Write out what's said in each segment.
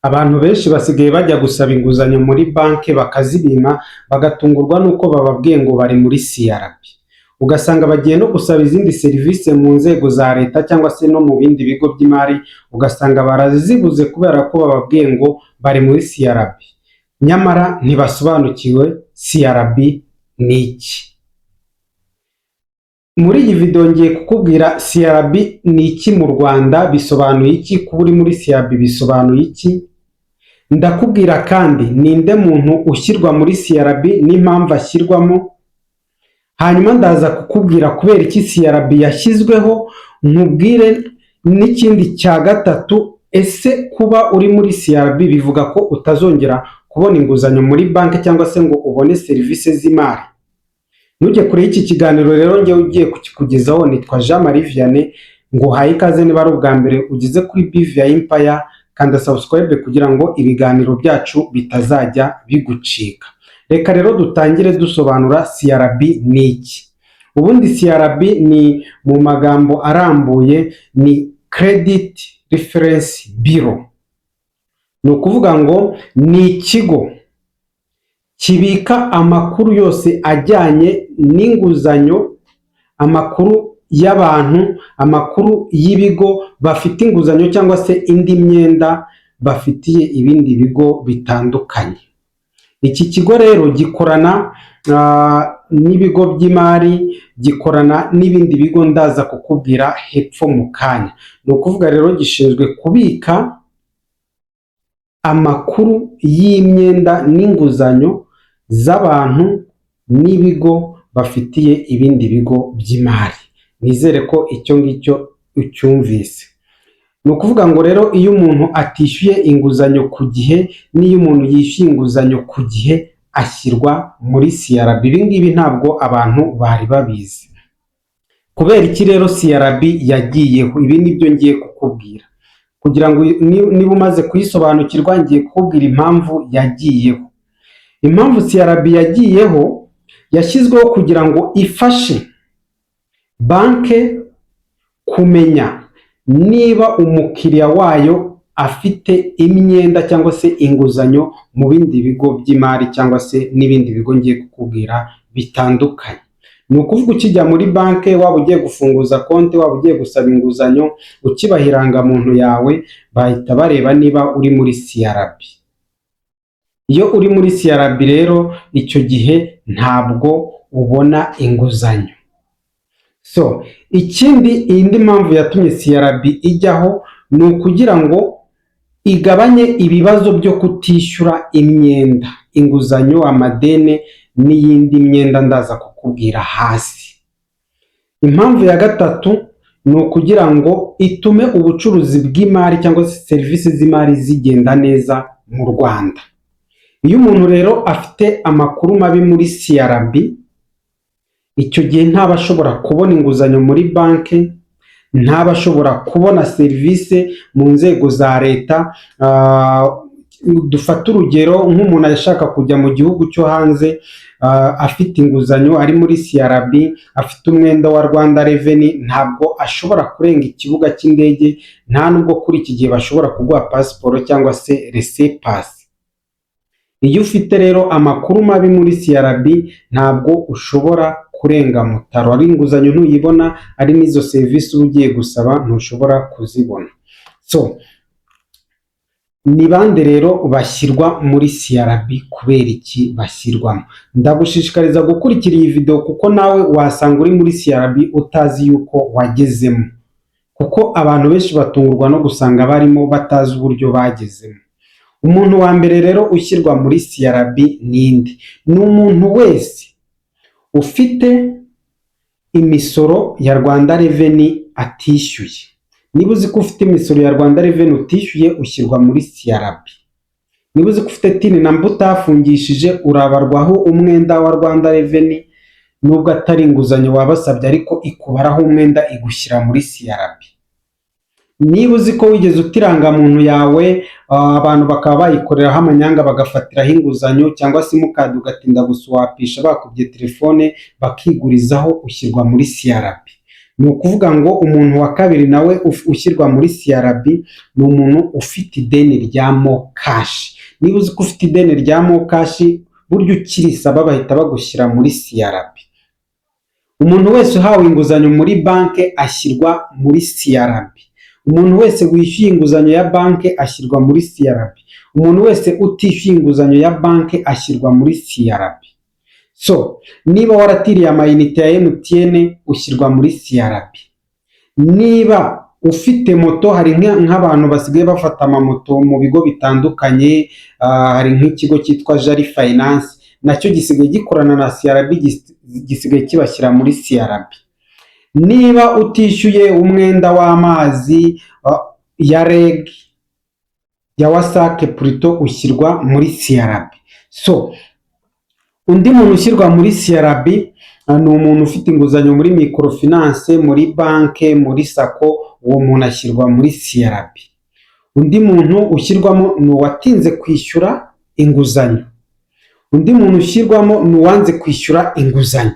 Abantu benshi basigaye bajya gusaba inguzanyo muri banki bakazibima, bagatungurwa n'uko bababwiye ngo bari muri CRB. Ugasanga bagiye no gusaba izindi serivisi mu nzego za leta cyangwa se no mu bindi bigo by'imari, ugasanga barazibuze kubera ko bababwiye ngo bari muri CRB. Nyamara ntibasobanukiwe CRB ni iki. Muri iyi video ngiye kukubwira CRB ni iki mu Rwanda, bisobanuye iki, kuba uri muri CRB bisobanuye iki. Ndakubwira kandi ninde muntu ushyirwa muri CRB n'impamvu ashyirwamo. Hanyuma ndaza kukubwira kubera iki CRB yashyizweho, nkubwire n'ikindi cya gatatu: ese kuba uri muri CRB bivuga ko utazongera kubona inguzanyo muri banki cyangwa se ngo ubone serivisi z'imari? Ntujye kure y'iki kiganiro rero, njyewe ugiye kukikugezaho nitwa Jean Marie Vianney. Nguhaye ikaze. Niba ari ubwa mbere ugeze kuri BVI Empire, kanda subscribe kugira ngo ibiganiro byacu bitazajya bigucika. Reka rero dutangire dusobanura CRB ni iki. Ubundi CRB ni, mu magambo arambuye, ni Credit Reference Bureau. Ni ukuvuga ngo ni ikigo kibika amakuru yose ajyanye n'inguzanyo, amakuru y'abantu, amakuru y'ibigo bafite inguzanyo cyangwa se indi myenda bafitiye ibindi bigo bitandukanye. Iki kigo rero gikorana n'ibigo by'imari, gikorana n'ibindi bigo ndaza kukubwira hepfo mu kanya. Ni ukuvuga rero gishinzwe kubika amakuru y'imyenda n'inguzanyo z'abantu n'ibigo bafitiye ibindi bigo by'imari. Nizere ko icyo ngicyo ucyumvise. Ni ukuvuga ngo rero iyo umuntu atishyuye inguzanyo ku gihe n'iyo umuntu yishyuye inguzanyo ku gihe, ashyirwa muri CRB. Ibi ngibi ntabwo abantu bari babizi. Kubera iki rero CRB yagiyeho? Ibi nibyo ngiye kukubwira kugira ngo niba umaze kuyisobanukirwa, ngiye kukubwira impamvu yagiyeho. Impamvu CRB yagiyeho: yashyizweho kugira ngo ifashe banki kumenya niba umukiriya wayo afite imyenda cyangwa se inguzanyo mu bindi bigo by'imari cyangwa se n'ibindi bigo ngiye kukubwira bitandukanye. Ni ukuvuga ukijya muri banki, waba ugiye gufunguza konti, waba ugiye gusaba inguzanyo, ukibaha irangamuntu yawe, bahita bareba niba uri muri CRB. Iyo uri muri CRB rero, icyo gihe ntabwo ubona inguzanyo. So ikindi, indi mpamvu yatumye CRB ijyaho ni ukugira ngo igabanye ibibazo byo kutishyura imyenda, inguzanyo, amadeni n'iyindi myenda ndaza kukubwira hasi. Impamvu ya gatatu ni ukugira ngo itume ubucuruzi bw'imari cyangwa se serivisi z'imari zigenda neza mu Rwanda. Iyo umuntu rero afite amakuru mabi muri CRB, icyo gihe ntaba ashobora kubona inguzanyo muri banki, ntaba ashobora kubona serivisi mu nzego za leta. Dufate urugero nk'umuntu ashaka kujya mu gihugu cyo hanze, afite inguzanyo, ari muri CRB, afite umwenda wa Rwanda Revenue, ntabwo ashobora kurenga ikibuga cy'indege, nta nubwo kuri iki gihe bashobora kuguha pasiporo cyangwa se laissez-passer. Iyo ufite rero amakuru mabi muri CRB, ntabwo ushobora kurenga mutaro, ari inguzanyo ntuyibona, ari n'izo serivisi uba ugiye gusaba ntushobora kuzibona. So ni bande rero bashyirwa muri CRB? Kubera iki bashyirwamo? Ndagushishikariza gukurikira iyi video kuko nawe wasanga uri muri CRB utazi yuko wagezemo, kuko abantu benshi batungurwa no gusanga barimo batazi uburyo bagezemo. Umuntu wa mbere rero ushyirwa muri CRB ninde? Ni umuntu wese ufite imisoro ya Rwanda Revenue atishyuye. Niba uzi ko ufite imisoro ya Rwanda Revenue utishyuye, ushyirwa muri CRB. Niba uzi ko ufite TIN number utafungishije, urabarwaho umwenda wa Rwanda Revenue, nubwo atari inguzanyo wabasabye, ariko ikubaraho umwenda, igushyira muri CRB. Niba uzi ko wigeze uta irangamuntu yawe, abantu bakaba bayikoreraho amanyanga, bagafatiraho inguzanyo, cyangwa simukadi ugatinda guswapisha, bakubye telefone bakigurizaho, ushyirwa muri CRB. Ni ukuvuga ngo umuntu wa kabiri nawe ushyirwa muri CRB ni umuntu ufite ideni rya MoKash. Niba uzi ko ufite ideni rya MoKash, burya ukirisaba bahita bagushyira muri CRB. Umuntu wese uhawe inguzanyo muri banki ashyirwa muri CRB. Umuntu wese wishyuye inguzanyo ya banki ashyirwa muri CRB. Umuntu wese utishyuye inguzanyo ya banki ashyirwa muri CRB. So niba waratiriye amayinite ya MTN, ushyirwa muri CRB. Niba ufite moto, hari nk'abantu basigaye bafata amamoto mu bigo bitandukanye. Hari nk'ikigo cyitwa Jali Finance, nacyo gisigaye gikorana na CRB, gisigaye kibashyira muri CRB. Niba utishyuye umwenda w'amazi ya REG, ya WASAC plutôt, ushyirwa muri CRB. So undi muntu ushyirwa muri CRB ni umuntu ufite inguzanyo muri microfinance, muri banki, muri SACCO, uwo muntu ashyirwa muri CRB. Undi muntu ushyirwamo ni uwatinze kwishyura inguzanyo. Undi muntu ushyirwamo ni uwanze kwishyura inguzanyo.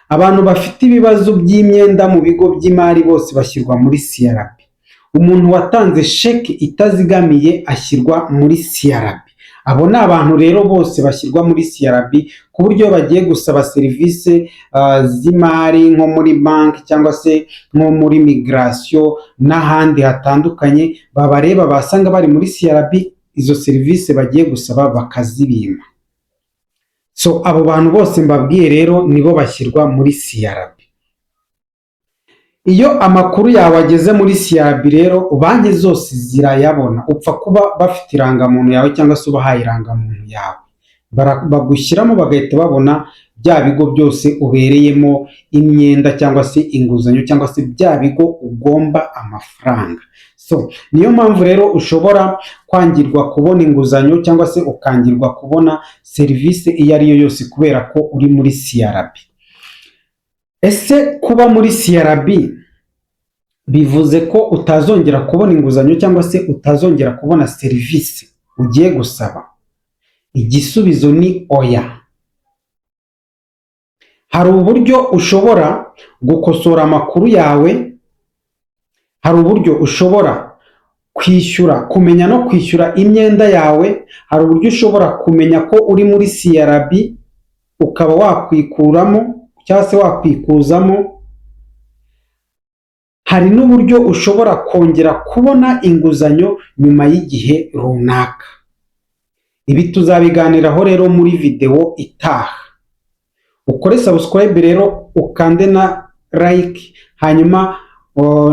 Abantu bafite ibibazo by'imyenda mu bigo by'imari bose bashyirwa muri CRB. Umuntu watanze sheke itazigamiye ashyirwa muri CRB. Abo ni abantu rero bose bashyirwa muri CRB, ku buryo bagiye gusaba serivisi z'imari nko muri banki cyangwa se nko muri migration n'ahandi hatandukanye, babareba basanga bari muri CRB, izo serivisi bagiye gusaba bakazibima. So abo bantu bose mbabwiye rero nibo bashyirwa muri CRB. Iyo amakuru yawe ageze muri CRB rero, banki zose zirayabona. Upfa kuba bafite irangamuntu yawe cyangwa se ubahaye irangamuntu yawe, bagushyiramo bagahita babona bya bigo byose ubereyemo imyenda cyangwa se inguzanyo cyangwa se bya bigo ugomba amafaranga. So niyo mpamvu rero ushobora kwangirwa kubona inguzanyo cyangwa se ukangirwa kubona serivisi iyo ari yo yose kubera ko uri muri CRB. Ese kuba muri CRB bivuze ko utazongera kubona inguzanyo cyangwa se utazongera kubona serivisi ugiye gusaba? Igisubizo ni oya. Hari uburyo ushobora gukosora amakuru yawe, hari uburyo ushobora kwishyura, kumenya no kwishyura imyenda yawe, hari uburyo ushobora kumenya ko uri muri CRB ukaba wakwikuramo cyangwa se wakwikuzamo, hari n'uburyo ushobora kongera kubona inguzanyo nyuma y'igihe runaka. Ibi tuzabiganiraho rero muri videwo itaha. Ukore subscribe rero, ukande na like, hanyuma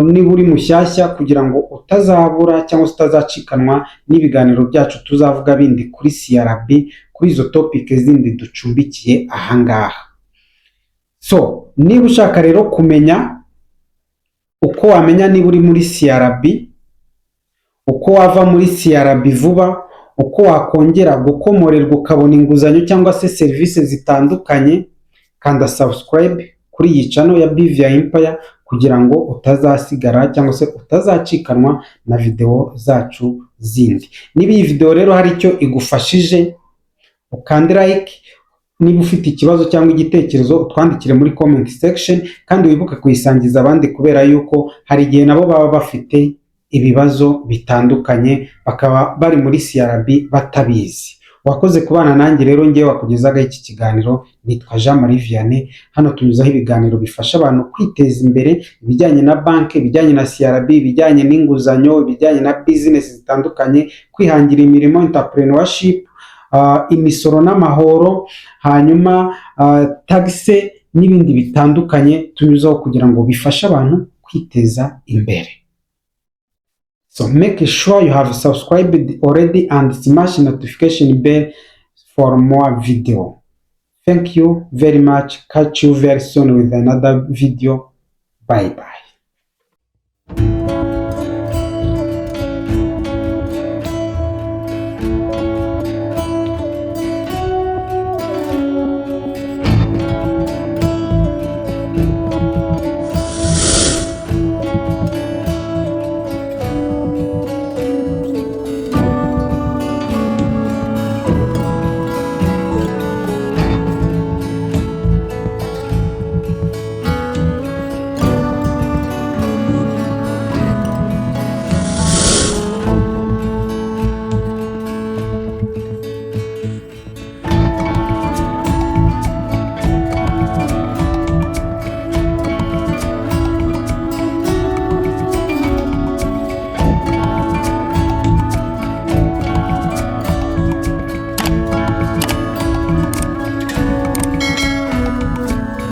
niba uri mushyashya, kugira ngo utazabura cyangwa se utazacikanwa n'ibiganiro byacu tuzavuga bindi kuri CRB, kuri izo topic zindi ducumbikiye ahangaha. So niba ushaka rero kumenya uko wamenya niba uri muri CRB, uko wava muri CRB vuba, uko wakongera gukomorerwa ukabona inguzanyo cyangwa se serivisi zitandukanye, kanda subscribe kuri iyi channel ya BVI Empire kugira ngo utazasigara cyangwa se utazacikanwa na videwo zacu zindi. Niba iyi videwo rero hari icyo igufashije, ukande like. Niba ufite ikibazo cyangwa igitekerezo, utwandikire muri comment section, kandi wibuke kuyisangiza abandi, kubera yuko hari igihe nabo baba bafite ibibazo bitandukanye bakaba bari muri CRB batabizi. Wakoze kubana nanjye rero. Ngewe wakugezaho iki kiganiro nitwa Jean Marie Vianney. Hano tunyuzaho ibiganiro bifasha abantu kwiteza imbere, ibijyanye na banki, ibijyanye na CRB, ibijyanye n'inguzanyo, ibijyanye na business zitandukanye, kwihangira imirimo, entrepreneurship, imisoro n'amahoro, hanyuma tax n'ibindi bitandukanye tunyuzaho kugira ngo bifashe abantu kwiteza imbere. So make sure you have subscribed already and smash notification bell for more video. Thank you very much. Catch you very soon with another video. Bye bye.